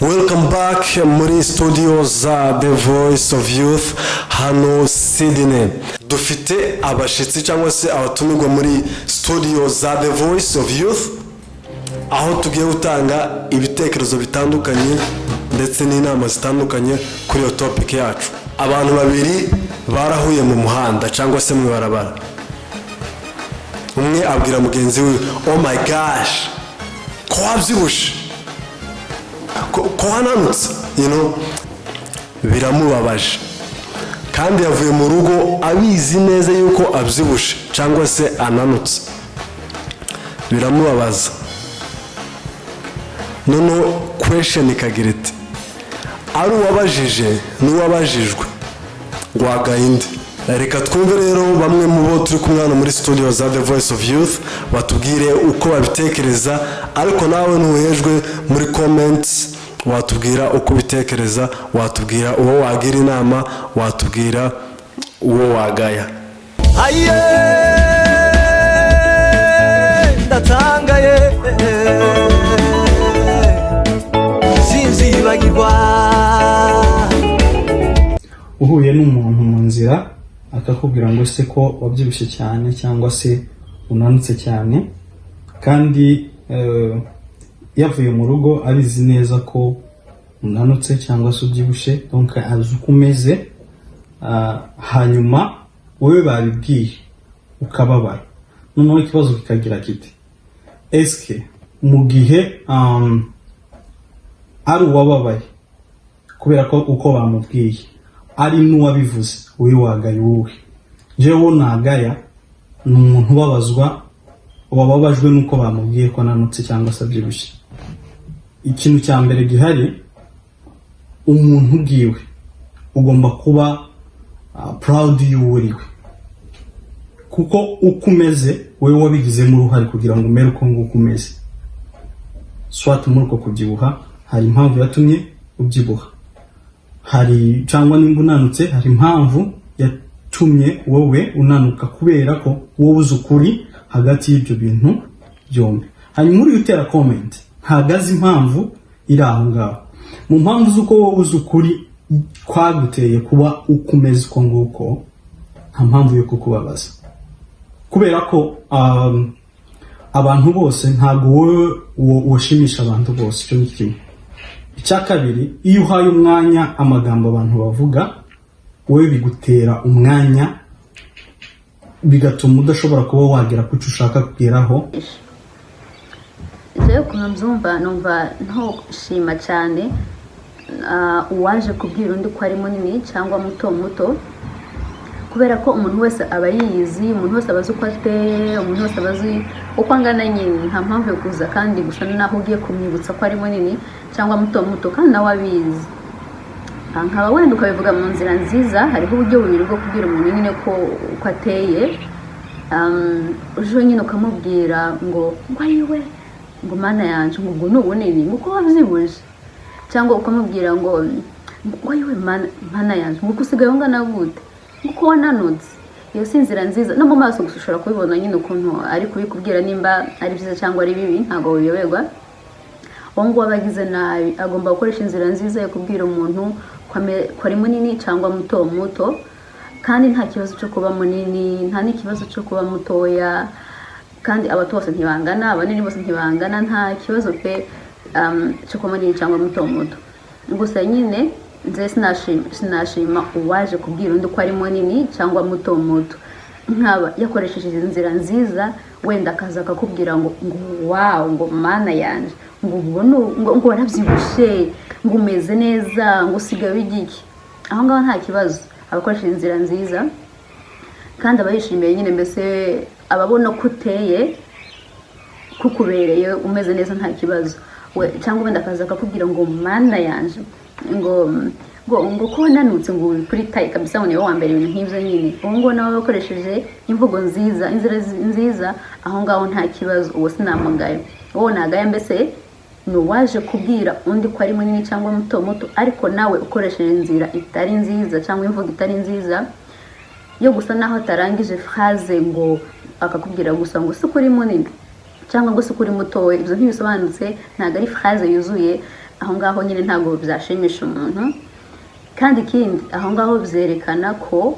Welcome back muri studio za The Voice of Youth hano Sydney. Dufite abashitsi cyangwa se abatumirwa muri studio za The Voice of Youth, aho tugiye gutanga ibitekerezo bitandukanye ndetse n'inama zitandukanye kuri iyo topic yacu. Abantu babiri barahuye mu muhanda cyangwa se mu ibarabara. Umwe abwira mugenzi we: "Oh my gosh, ko wabyibushe, ko wananutse." Biramubabaje, kandi yavuye mu rugo abizi neza yuko abyibushe cyangwa se ananutse. Biramubabaza. Noneho question ikagira iti: ari uwabajije n'uwabajijwe, wagaye inde? Reka twumve rero bamwe mu bo turi kumwe hano muri studio za The Voice of Youth batubwire uko babitekereza. Ariko nawe ntuhejwe, muri comments watubwira uko ubitekereza, watubwira uwo wagira inama, watubwira uwo wagaya. Aye, ndatangaye, sinzibagirwa. Uhuye n'umuntu mu nzira akakubwira ngo se ko wabyibushye cyane cyangwa se unanutse cyane, kandi yavuye mu rugo abizi neza ko unanutse cyangwa se ubyibushye, donc azi uko umeze, hanyuma wowe babibwiye ukababara. Noneho ikibazo kikagira kiti: eske mu gihe ari uwababaye kubera ko uko bamubwiye, ari n'uwabivuze, wowe wagaye wowe? Njyewe nagaya ni umuntu ubabazwa, wababajwe n'uko bamubwiye ko ananutse cyangwa se abyibushye. Ikintu cya mbere gihari, umuntu ubwiwe ugomba kuba proud y'uwo uriwe, kuko uko umeze wowe wabigizemo uruhare kugira ngo umere uko nguko umeze. Soit muri uko kubyibuha hari impamvu yatumye ubyibuha, hari cyangwa nimba unanutse hari impamvu yatumye wowe unanuka, kubera ko wowe uzi ukuri hagati y'ibyo bintu byombi. Hanyuma uriya utera comment ntabwo azi impamvu iri aho ngaho. Mu mpamvu z'uko wowe uzi ukuri kwaguteye kuba uko umeze uko nguko, nta mpamvu yo kukubabaza, kubera ko abantu bose, ntabwo wowe washimisha abantu bose. Icyo ni kimwe. Icya kabiri, iyo uhaye umwanya amagambo abantu bavuga, wowe bigutera umwanya, bigatuma udashobora kuba wagera ku cyo ushaka kugeraho. Jewe ukuntu mbyumva, numva ntoshima cyane uwaje kubwira undi ko ari munini cyangwa muto muto, kubera ko umuntu wese aba yiyizi, umuntu wese aba azi uko ateye, umuntu wese aba azi uko angana nyine. Nta mpamvu yo kuza kandi gusa naho ugiye kumwibutsa ko ari munini cyangwa muto muto kandi nawe abizi. Nkaba wenda ukabivuga mu nzira nziza. Hariho uburyo bubiri bwo kubwira umuntu nyine ko uko ateye. Uje nyine ukamubwira ngo ayiwe, ngo Mana yanjye, ngo ubwo ni ubunini, ngo uko wabyibuje, cyangwa ukamubwira ngo ayiwe, Mana yanjye, ngo uko usigaye ungana gute, ngo uko wananutse. Iyo si inzira nziza. No mu maso gusa ushobora kubibona nyine ukuntu ari kubikubwira, nimba ari byiza cyangwa ari bibi, ntabwo biyoberwa. Uwo nguwo aba agize nabi. Agomba gukoresha inzira nziza yo kubwira umuntu ko ari munini cyangwa muto muto. Kandi nta kibazo cyo kuba munini, nta n'ikibazo cyo kuba mutoya. Kandi abato bose ntibangana, abanini bose ntibangana. Nta kibazo pe cyo kuba munini cyangwa muto muto. Gusa nyine nze sinashima uwaje kubwira undi ko ari munini cyangwa muto muto, nkaba yakoresheje inzira nziza, wenda akaza akakubwira ngo wow, ngo Mana yanjye, ngo ubwo ngo warabyibushye, ngo umeze neza, ngo usigaye w'igiki. Aho ngaho nta kibazo, abakoresheje inzira nziza kandi aba yishimiye nyine, mbese ababona ko uteye, kukubereye, umeze neza, nta kibazo we. Cyangwa wenda akaza akakubwira ngo Mana yanje, ngo ko wananutse, ngo uri kuri taille kabisa, ngo niwe wa mbere, ibintu nk'ibyo nyine. Uwo nguwo nawe bakoresheje imvugo nziza, inzira nziza, aho ngaho nta kibazo, uwo sinamugayo. Uwo nagaya mbese ni uwaje kubwira undi ko ari munini cyangwa muto muto, ariko nawe ukoresheje inzira itari nziza cyangwa imvugo itari nziza yo gusa naho atarangije phrase, ngo akakubwira gusa ngo si uri munini cyangwa ngo si uri mutoya. Ibyo ntibisobanutse, ntabwo ari phrase yuzuye. Aho ngaho nyine ntabwo byashimisha umuntu. Kandi ikindi, aho ngaho byerekana ko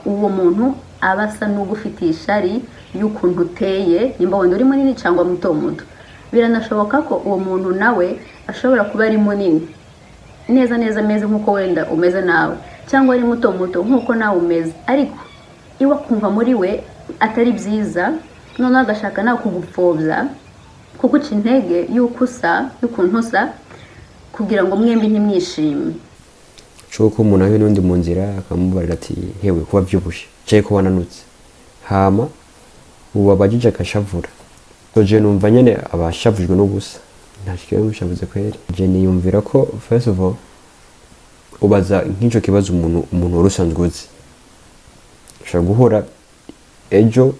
uwo muntu aba asa n'ugufitiye ishari y'ukuntu uteye, nimba wenda uri munini cyangwa muto muto. Biranashoboka ko uwo muntu nawe ashobora kuba ari munini neza neza, ameze nk'uko wenda umeze nawe, cyangwa ari muto muto nk'uko nawe umeze, ariko iwe akumva muri we atari byiza, noneho agashaka nawe kugupfobya, kuguca intege y'uko usa, y'ukuntu usa, kugira ngo mwembi ntimwishime. Cuko umuntu ahuye n'undi mu nzira akamubarira ati: "Hewe, kuba vyibushe canke kuba wananutse," hama ubu abajije akashavura. So je numva nyene abashavujwe n'ubusa, nta kibazo mushavuze kweri. Je niyumvira ko first of all ubaza nk'ico kibazo umuntu wari usanzwe uzi, ushobora guhura ejo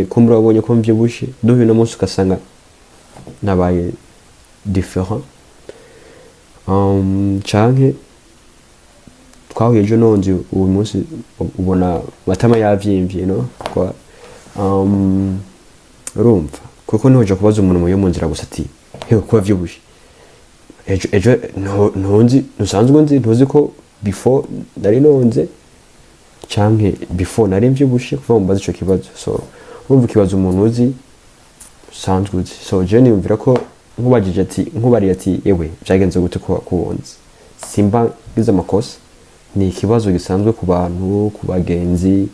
ko murabonye ko mvyibushe, duhuye uno munsi ugasanga nabaye différent, canke twahuye ejo nonze, uyu munsi ubona matama yavyimvye, no kwa urumva kuko ntihoja kubaza umuntu yo mu nzira gusa ati: "Hewe, kuba vyibushe ejo ejo ntunzi, ntusanzwe nzi, ntuzi ko before nari nonze canke before nari mvyibushe kuva mumbaza ico kibazo." So urumva ikibazo umuntu uzi, usanzwe uzi. So je niyumvira ko nkubajije ati, nkubariye ati: "Yewe, vyagenze gute ko kubonze?" simba ngize amakosa. Ni ikibazo gisanzwe ku bantu, ku bagenzi,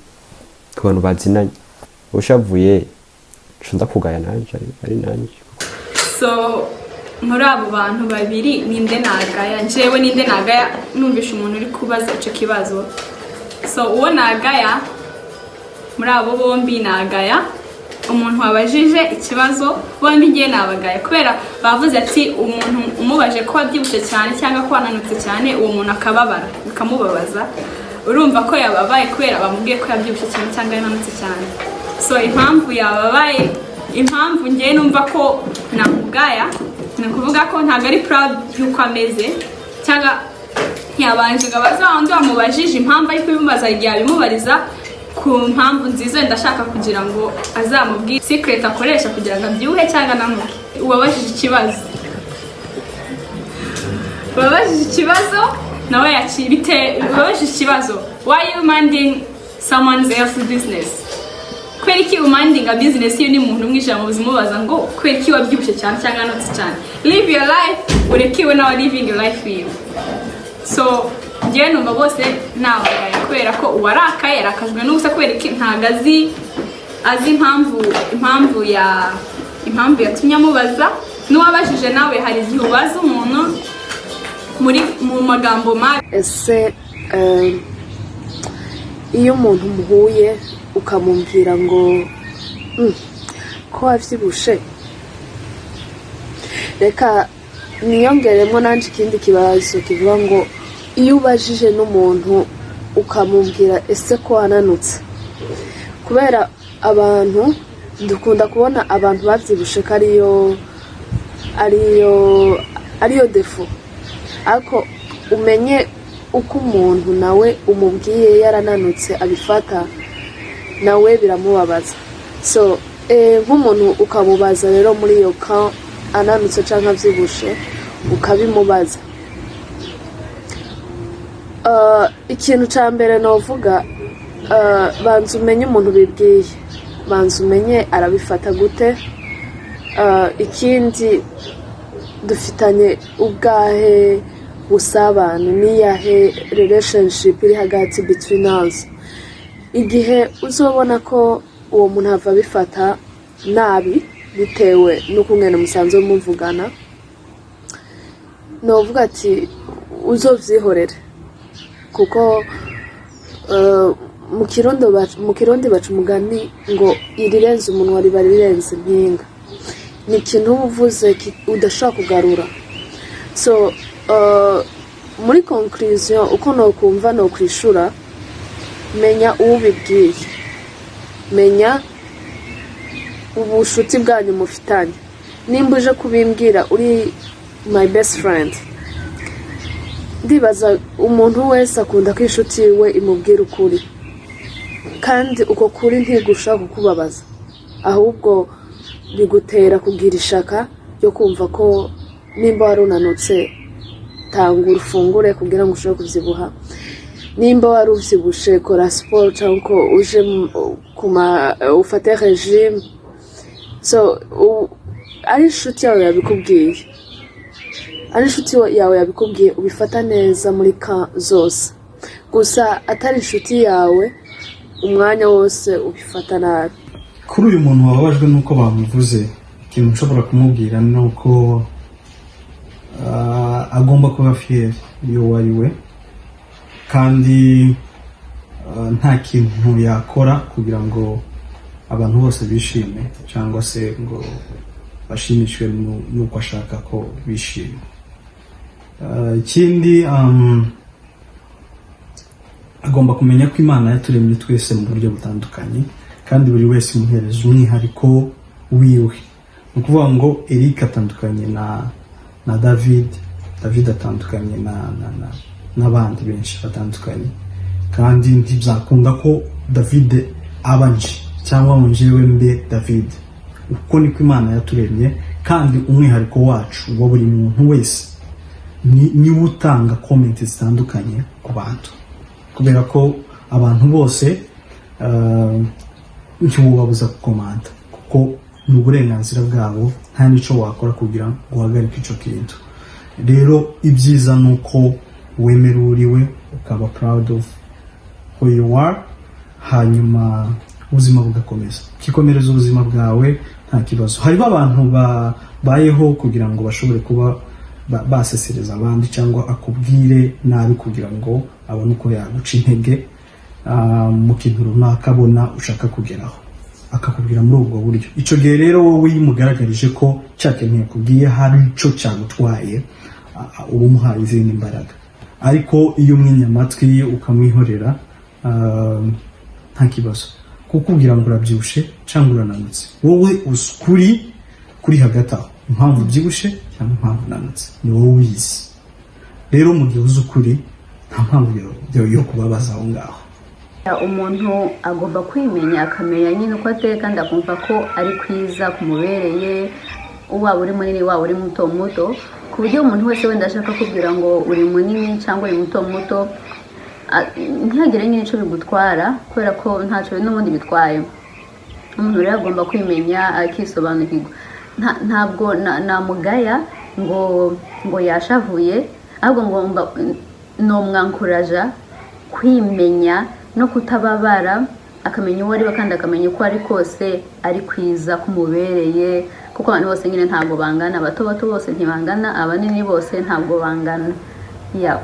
ku bantu bazinanye. Ushavuye nca ndakugaya nanje ari nanje. So muri abo bantu babiri ninde nagaya? Njyewe ninde nagaya? Numvisha umuntu uri kubaza icyo kibazo. So uwo nagaya muri abo bombi, nagaya umuntu wabajije ikibazo. Bombi ngiye nabagaya kubera bavuze ati umuntu umubaje ko wabyibushye cyane cyangwa ko wananutse cyane, uwo muntu akababara, bikamubabaza. Urumva ko yababaye kubera bamubwiye ko yabyibushye cyane cyangwa yananutse cyane. So impamvu yababaye, impamvu ngiye numva ko namugaya, ni ukuvuga ko ntabwo ari proud y'uko ameze, cyangwa ntiyabanje ngo abaze wa wundi wamubajije impamvu ari kubimubaza. Igihe abimubariza ku mpamvu nziza, ndashaka kugira ngo azamubwire secret akoresha kugira ngo abyibuhe cyangwa ananuke. Uwabajije ikibazo nawe bite uwabajije ikibazo: "Why you minding someone else's business?" Kubera iki umindinga business iyo ni umuntu umwijira mu buzima, ubaza ngo kubera iki wabyibushye cyane cyangwa anutse cyane? Live your life, ureke iwe nawe living your life yiwe. So njyewe numva bose nabagaye kubera ko uwarakaye yarakajwe n'ubusa. Kubera iki? Ntabwo azi impamvu yatumye amubaza. N'uwabajije nawe, hari igihe ubaza umuntu mu magambo mabi. Ese iyo umuntu muhuye ukamubwira ngo ko wavyibushe?" Reka niyongeremo nanje ikindi kibazo kivuga ngo iyo ubajije n'umuntu ukamubwira: "Ese ko wananutse?" Kubera abantu dukunda kubona abantu bavyibushe ko ariyo défaut, ariko umenye uko umuntu nawe umubwiye yarananutse abifata, nawe biramubabaza. So nk'umuntu ukamubaza rero muri iyo ka ananutse cyangwa abyibushe, ukabimubaza, ikintu cya mbere novuga, banza umenye umuntu bibwiye, banza umenye arabifata gute. Ikindi, dufitanye ubwahe busabane, niyahe relationship iri hagati between us? Igihe uzobona ko uwo muntu ava abifata nabi bitewe n'ukungene musanzwe muvugana, novuga ati uzovyihorere, kuko mu Kirundi baca umugani ngo irirenze umunwa riba rirenze impinga. Ni ikintu uba uvuze udashobora kugarura. So muri conclusion, uko nokumva nokwishura, menya uwo ubibwiye, menya ubushuti bwanyu mufitanye. Nimba uje kubimbwira uri my best friend, ndibaza umuntu wese akunda ko inshuti yiwe imubwira ukuri, kandi uko kuri ntigushobora kukubabaza, ahubwo bigutera kugira ishaka ryo kumva ko Nimba wari unanutse, tangura ufungure kugira ngo ushobore kubyibuha. Nimba wari ubyibushe, kora siporo cyangwa ko uje ku ma ufate régime. So ari inshuti yawe yabikubwiye, ari inshuti yawe yabikubwiye, ubifata neza muri ka zose. Gusa atari inshuti yawe, umwanya wose ubifata nabi. Kuri uyu muntu wababajwe n'uko bamuvuze, ikintu nshobora kumubwira ni uko agomba kuba fier y'uwo ari we, kandi nta kintu yakora kugira ngo abantu bose bishime cyangwa se ngo bashimishwe n'uko ashaka ko bishima. Ikindi, agomba kumenya ko Imana yaturemye twese mu buryo butandukanye, kandi buri wese imuhereza umwihariko wiwe. Ni ukuvuga ngo Eric atandukanye na David, David atandukanye na n'abandi benshi batandukanye, kandi ntibyakunda ko David aba nje cyangwa ngo njyewe mbe David. Uko niko Imana yaturemye, kandi umwihariko wacu wa buri muntu wese niwe utanga comment zitandukanye ku bantu, kubera ko abantu bose ntiwubabuza gukomanta, kuko ni uburenganzira bwabo, nta n'icyo wakora kugira ngo uhagarike icyo kintu. Rero ibyiza ni uko wemera uriwe, ukaba proud of who you are, hanyuma ubuzima bugakomeza, ukikomereza ubuzima bwawe nta kibazo. Hariho abantu babayeho kugira ngo bashobore kuba basesereza abandi cyangwa akubwire nabi kugira ngo abone uko yaguca intege mu kintu runaka abona ushaka kugeraho, akakubwira muri ubwo buryo. Icyo gihe rero wowe iyo umugaragarije ko cya kintu yakubwiye hari icyo cyagutwaye, uba umuhaye izindi mbaraga. Ariko iyo umwimye amatwi ukamwihorera, nta kibazo kukubwira ngo urabyibushe cyangwa urananutse. Wowe uzi ukuri kuri hagati aho, impamvu ubyibushe cyangwa impamvu unanutse ni wowe uyizi. Rero mu gihe uzi ukuri, nta mpamvu yo kubabaza aho ngaho. Umuntu agomba kwimenya, akamenya nyine uko ateye, kandi akumva ko ari kwiza kumubereye, waba uri munini, waba uri muto muto, ku buryo umuntu wese wenda ashaka kubwira ngo uri munini cyangwa uri muto muto, ntihagire nyine icyo bigutwara, kubera ko ntacyo n'ubundi bitwaye. Umuntu rero agomba kwimenya, akisobanukirwa. Ntabwo namugaya ngo yashavuye, ahubwo ngomba nomwankuraja kwimenya no kutababara, akamenya uwo ari we, kandi akamenya uko ari kose ari kwiza kumubereye, kuko abantu bose nyine ntabwo bangana. Abato bato bose ntibangana, abanini bose ntabwo bangana, yeah.